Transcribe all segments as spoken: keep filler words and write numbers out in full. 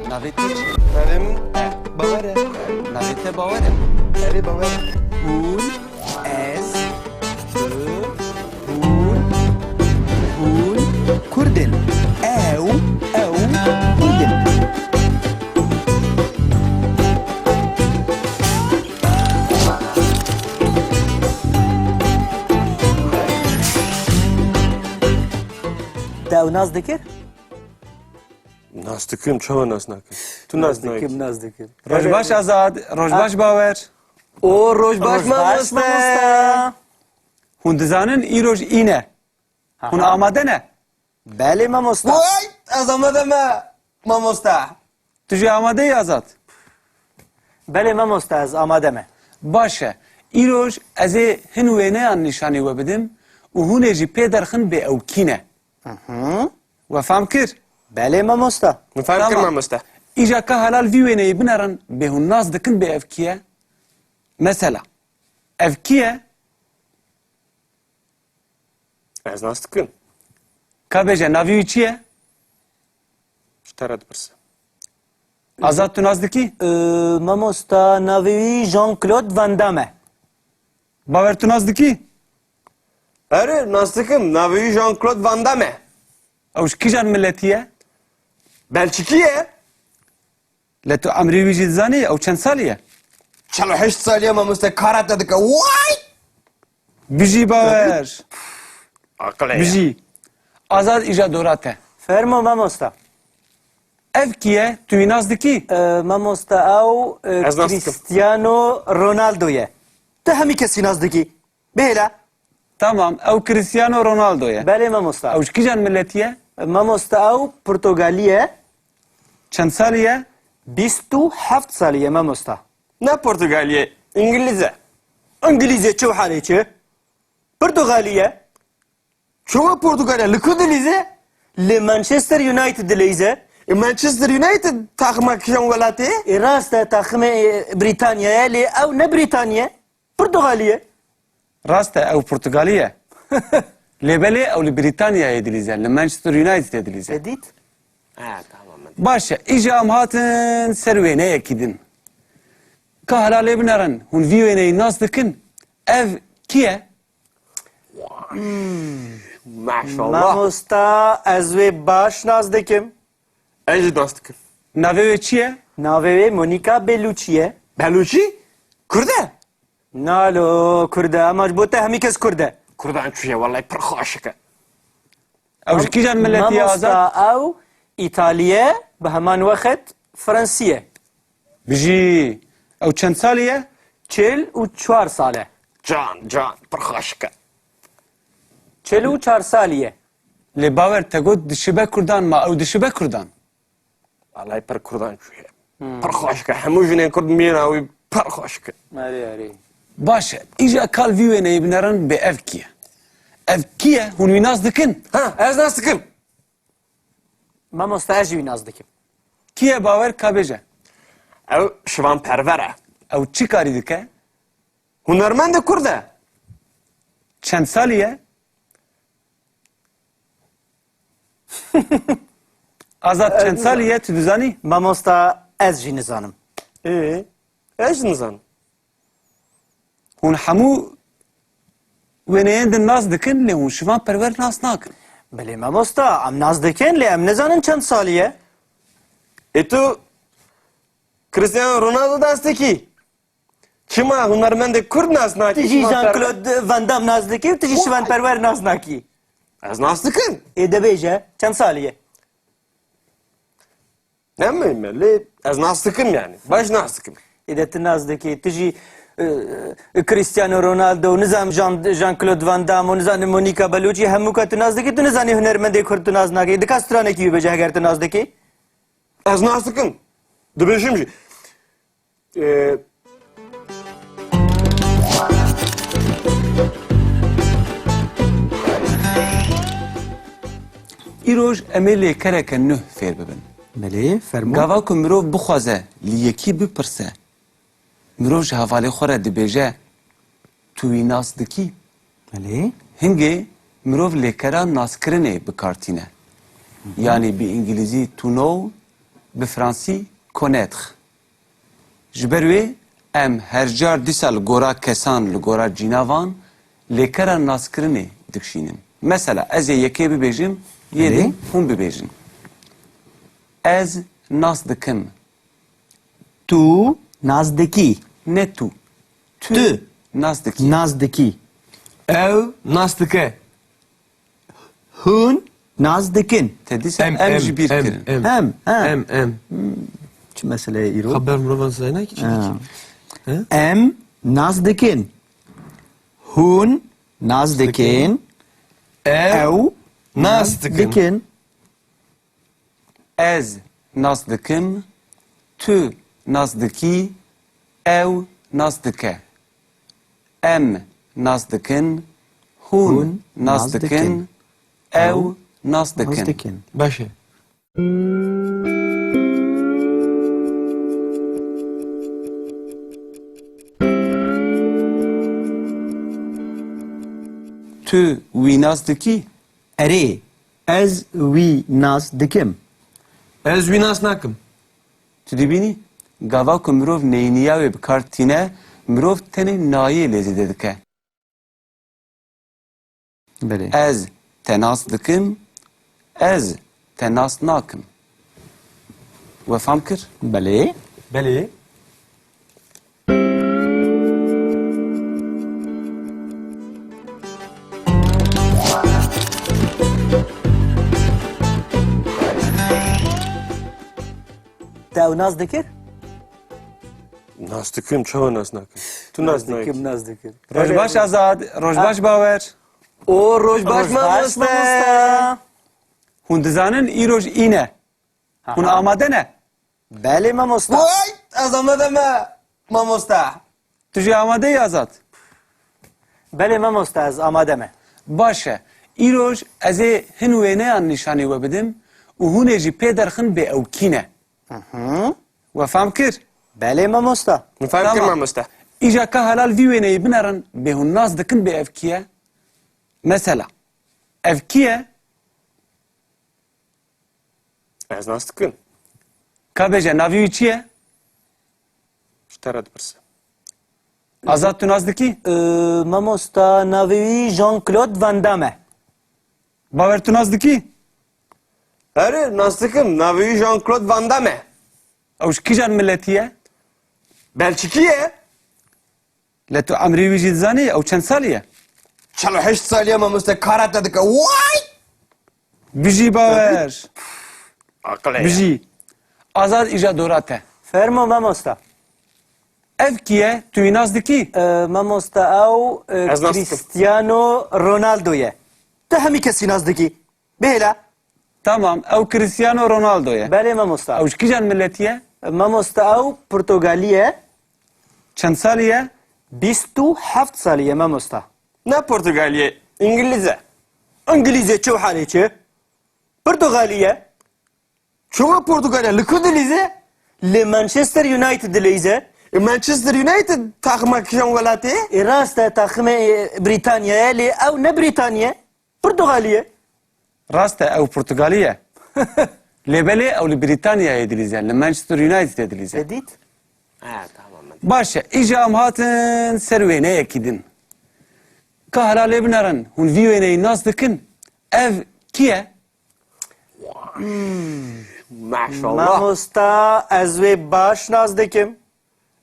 Navê te çi? Navê min Bawer e. Navê te Bawer e? Erê, Bawer e. Hûn, ez, tu, hûn, hûn Kurd in. Ew, ew Kurd in. Te ew nas dikir? Nas dikim, çawa nas nakim? Tu nas nakî. Nas dikim, nas dikim. Rojbaş Azad, rojbaş Bawer. O, rojbaş mamoste. Hûn dizanin îroj îne. Hûn amade ne? Belê mamoste. Way, ez amade me mamoste. Tu jî amade yî Azad? Belê mamoste, ez amade me. Baş e. Îroj ez ê hin wêneyan nîşanî we bidim û hûn ê jî pê derxin bê ew kî ne. Hı hı. We fam kir? Belê mamosta. Min fam kir mamosta. Îca ka helal vî wêneyê binerin, bê hûn nas dikin bê ev kî ye? Mesela, ev kî ye? Ez nas dikim. Ka bêje, navê wî çi ye? Ji te re dipirsim. Azad, tu nas dikî? Ee, mamosta, navê wî Jean-Claude Van Damme e. Bawer, tu nas dikî? Erê, nas dikim. Navê wî Jean-Claude Van Damme e. Ew ji kîjan miletî ye? Belçikî ye. Lê tu emrê wî jî dizanî? Ew çend salî ye? Çel û heşt salî ye mamoste, karate dike. Way! Bijî Bawer. Aqilê. Bijî. Azad, îja dora te. Fermo mamosta. Ev kî ye? Tu wî nas dikî? Ee, mamosta, ew, e, Ez nas dikim. Cristiano Ronaldo ye. Tu hemî kesî nas dikî. Bihêle. Tamam, ew Cristiano Ronaldo ye. Belê mamosta. Ew ji kîjan miletî ye? Mamosta, ew Portugalî ye. Çend salî ye? Bîst û heft salî ye mamosta. Ne Portugalî ye, Îngilîz e. Îngilîz e, çi halê çi? Portugalî ye. Çawa Portugalî ye? Li ku dilîze? Li Manchester United dilîze. E, Manchester United taxima kîjan welatê? E, rast e, taximê, e, Brîtanya ye, lê ew ne Brîtanya ye. Portugalî ye. Rast e, ew Portugalî ye. Lê belê ew li Brîtanyayê dilîze, li Manchester Unitedê dilîze. Te dît? Ha, tamam, min. Baş e, îca em hatin ser wêneyekî din. Ka hela lê binerin, hûn vî wêneyî nas dikin? Ev kî ye? Maşallah. Mamosta, ez wê baş nas dikim. Ez jî nas dikim. Navê wê çi ye? Navê wê Monika Bellucci ye. Bellucci? Kurd e? Nalo, Kurd e, ama ji bo te hemî kes Kurd e. Kurdan çûye, wellahî pir xweşik e. Ew ji kîjan miletî ye, Azad? Mamosta, ew Îtalî ye, bi heman wext Fransî ye. Bijî. Ew çend salî ye? Çil û çar sal e. Can, can, pir xweşik e. Çil û çar salî ye. Lê Bawer, te got dişibe Kurdan, ma ew dişibe Kurdan? Wellahî pir Kurdan çûye. Hmm. Pir xweşik e. Hemû jinên Kurd mîna wî pir xweşik e. Erê, erê. Baş e. Îja kal vî wêneyê binerin bê ev kî ye? Ev kî ye? Hûn wî nas dikin? Ha, ez nas dikim. Mamosta, ez jî wî nas dikim. Kî ye Bawer, ka bêje? Ew Şivan Perwer e. Ew çi karî dike? Hunermendê Kurd e. Çend salî ye? Azad, çend salî ye, tu dizanî? Mamosta, ez jî nizanim. Ê, ez jî nizanim. Hûn hemû wêneyên din nas dikin, lê hûn Şivan Perwer nas nakin. Belê mamosta, em nas dikin, lê em nizanin çend salî ye. Ê tu Cristiano Ronaldo nas dikî? Çima hunermendê Kurd nas nakî? Tu jî Jean-Claude Van Damme nas dikî û tu jî Şivan Perwer nas nakî. Ez nas dikim. Ê de bêje, çend salî ye? Ne muhîm e, lê ez nas dikim yani. Baş nas dikim. Ê de tu nas dikî, tu jî, e, Cristiano Ronaldo, nizam Jean, Jean-Claude Van Damme û nizam Monica Bellucci, hemûka tu nas dikî, tu nizanî hunermendê Kurd tu nas nakî. Dika stranekî wî bêje heger tu nas dikî. Ez nas dikim. Dibêjim jî. Ee, Îroj em ê lêkereke nuh fêr bibin. Belê, fermo. Gava ku mirov bixwaze li yekî bipirse, mirov ji hevalê xwe re dibêje, tu wî nas dikî? Belê. Hingê mirov lêkera naskirinê bi kar tîne. Hı hı. Yanî bi îngilîzî to know Bi fransî connaître. Ji ber wê em her car dîsa li gora kesan, li gora cînavan lêkera naskirinê dikişînin. Mesela ez ê yekê bibêjim, yê Erê. din hûn bibêjin. Ez nas dikim. Tu nas dikî. Ne tu. Tu Tu. nas dikî. Nas dikî. Ew nas dike. Hûn nas dikin. Te dîsa Em, em em, jî bîr em, kirin. em. Em, ha. Em, em. Çi meseleyê îro? Xeber mirovan zayna ki çi Ha. dikî? He? Em nas dikin. Hûn nas dikin. Ew Ew nas dikin. dikin. Ez nas dikim, tu nas dikî, ew nas dike. Em nas dikin, hûn Hûn nas nas dikin, dikin. ew nas Nas dikin. dikin. Baş e. Tu wî nas dikî? Erê, ez wî nas dikim. Ez wî nas nakim. Tu dibînî, gava ku mirov neyniya wê bi kar tîne, mirov tenê nayê lê zêde dike. Belê. Ez te nas dikim, ez te nas nakim. We fam kir? Belê. Belê. Te ew nas dikir? Nas dikim, çawa nas nakim? Tu nas Nas dikim, nakî. nas dikim. Roj baş Azad, roj baş Bawer. O roj baş Roj baş mamoste. mamoste. Hûn dizanin îroj îne. Hûn Aha. amade ne? Belê mamosta. Vay, ez amade me mamosta. Tu jî amade yî Azad? Belê mamosta, ez amade me. Baş e. Îroj ez ê hin wêneyan nîşanî we bidim û hûn ê jî pê derxin bê ew kî ne. Hı hı. We fam kir? Belê mamosta. Min fam kir Tamam. mamosta. Îja ka helal vî wêneyî binerin bê hûn nas dikin bê ev kî ye? Mesela, ev kî ye? Ez nas dikim. Ka bêje, navê wî çi ye? Ji te re dipirsim. Azad, tu nas dikî? Ee, mamosta, navê wî Jean-Claude Van Damme e. Bawer, tu nas dikî? Erê, nas dikim. Navê wî Jean-Claude Van Damme e. Ew ji kîjan miletî ye? Belçikî ye. Lê tu emrê wî jî dizanî? Ew çend salî ye? Çel û heşt salî ye mamoste, karate dike. Way! Bijî Bawer. Aqilê ye. Bijî. Azad, îja dora te. Fermo mamosta. Ev kî ye? Tu wî nas dikî? Ee, mamosta, ew, e, Ez nas dikim. Cristiano Ronaldo ye. Tu hemî kes wî nas dikî. Bihêle. Tamam, ew Cristiano Ronaldo ye. Belê mamosta. Ew ji kîjan miletî ye? Mamosta, ew Portugalî ye. Çend salî ye? Bîst û heft salî ye mamosta. Ne Portugalî ye, Îngilîz e. Îngilîz e, çi halê çi? Portugalî ye. Çawa Portugalî ye? Li ku dilîze? Li Manchester United dilîze. E, Manchester United taxima kîjan welatê ye? E, rast e, taximê, e, Brîtanya ye, lê ew ne Brîtanya ye. Portugalî ye. Rast e, ew Portugalî ye. Lê belê ew li Brîtanyayê dilîze, li Manchester Unitedê dilîze. Te dît? Ha, tamam, ben Baş e, îja em hatin ser wêneyekî din. Ka hela lê binerin, hûn vî wêneyî nas dikin? Ev kî ye? Maşallah. Mamosta, ez wê baş nas dikim.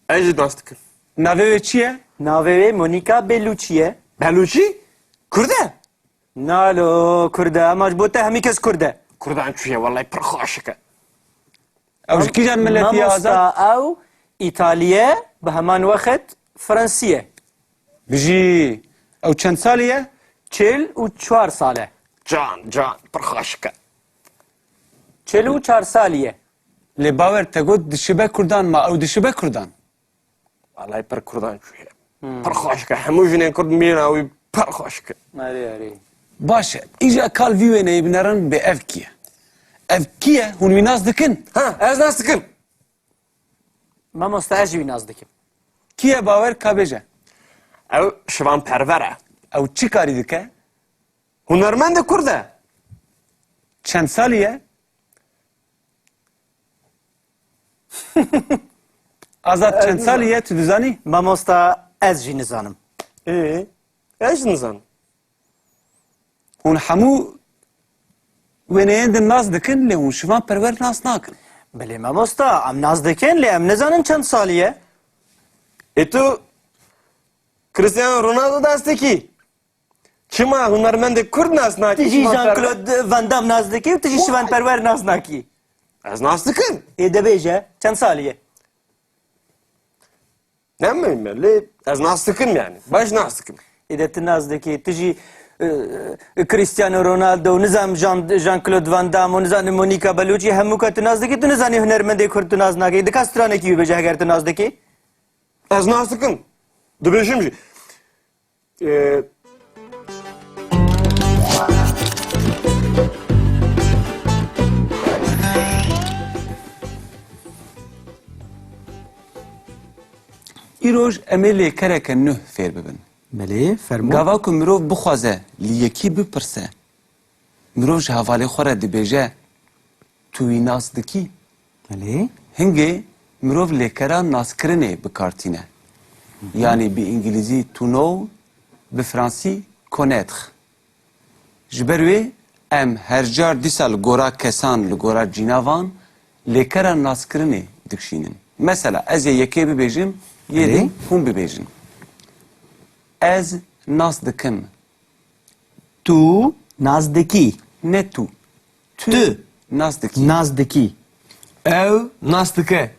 Ez jî nas dikim. Navê wê çi ye? Navê wê Monica Bellucci ye. Bellucci? Kurd e? Nalo, Kurd e, ama ji bo te hemî kes Kurd e. Kurdan çûye, wellahî pir xweşik e. Ew ji kîjan miletî ye, Azad? Mamosta, ew Îtalî ye, bi heman wext Fransî ye. Bijî. Ew çend salî ye? Çil û çar sal e. Can, can, pir xweşik e. Çil û çar salî ye. Lê Bawer, te got dişibe Kurdan, ma ew dişibe Kurdan? Wellahî pir Kurdan çûye. Hmm. Pir xweşik e. Hemû jinên Kurd mîna wî pir xweşik e. Erê, erê. Baş e. Îja kal vî wêneyê binerin bê ev kî ye? Ev kî ye? Hûn wî nas dikin? Ha, ez nas dikim. Mamosta, ez jî wî nas dikim. Kî ye Bawer, ka bêje? Ew Şivan Perwer e. Ew çi karî dike? Hunermendê Kurd e. Çend salî ye? Azad, çend salî ye, tu dizanî? Mamosta, ez jî nizanim. Ê, ez jî nizanim. Hûn hemû wêneyên din nas dikin, lê hûn Şivan Perwer nas nakin. Belê mamosta, em nas dikin, lê em nizanin çend salî ye. Ê tu Cristiano Ronaldo nas dikî? Çima hunermendê Kurd nas nakî? Tu jî Jean-Claude Van Damme nas dikî û tu jî Şivan Perwer nas nakî. Ez nas dikim. Ê de bêje, çend salî ye? Ne muhîm e, lê ez nas dikim yani. Baş nas dikim. Ê de tu nas dikî, tu jî, e, e, Cristiano Ronaldo, nizam Jean, Jean-Claude Van Damme û nizanim Monica Bellucci, hemûka tu nas dikî, tu nizanî hunermendê Kurd tu nas nakî. Dika stranekî wî bêje heger tu nas dikî. Ez nas dikim. Dibêjim jî. Ee, Îroj em ê lêkereke nuh fêr bibin. Belê, fermo. Gava ku mirov bixwaze li yekî bipirse, mirov ji hevalê xwe re dibêje, "Tu wî nas dikî?" Belê. Hingê mirov lêkera naskirinê bi kar tîne. Hı hı. Yanî bi îngilîzî to know, bi fransî connaître. Ji ber wê em her car dîsa li gora kesan, li gora cînavan lêkera naskirinê dikişînin. Mesela ez ê yekê bibêjim, yê Belê. din hûn bibêjin. Ez nas dikim. Tu nas dikî. Ne tu. Tu. Tu. Nas dikî. Nas dikî. Ew nas dike.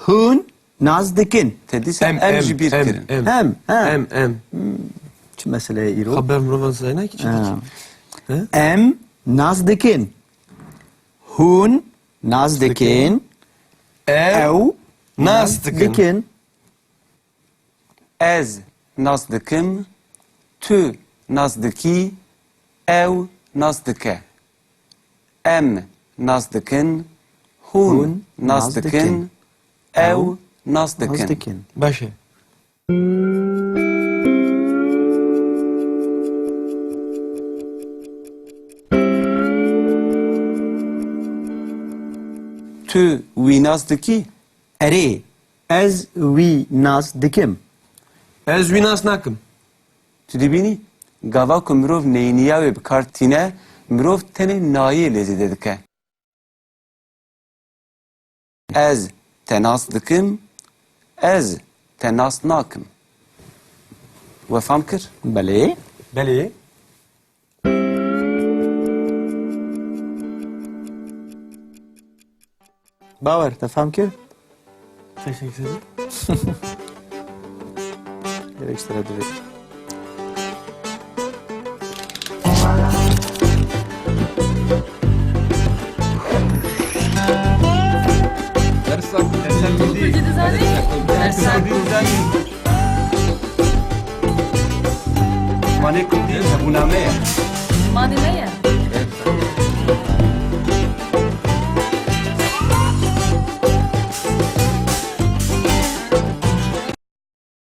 Hûn nas dikin. Te dîsa Em, em em, jî bîr em, kirin. em. Em, ha. Em, em. Hmm, çi mesele ye îro? Xeber mirovan zayna ki çi Ha. dikî? He? Em nas dikin. Hûn nas dikin. Ew Ew nas dikin. dikin. Ez nas dikim, tu nas dikî, ew nas dike. Em nas dikin, hûn Hûn nas nas dikin, dikin. ew Ew nas nas dikin. dikin. Baş e. Tu wî nas dikî? Erê, ez wî nas dikim. Ez wî nas nakim. Tu dibînî, gava ku mirov neyniya wê bi kar tîne, mirov tenê nayê lê zêde dike. Ez te nas dikim, ez te nas nakim. We fam kir? Belê. Belê. Bawer, te fam kir? Teşekkür ederim. Gerek sıra direkt. Dersa, dersa Kurdî. Dersa Kurdî. Manê Kurdî hebûna me ye. Manê me ye.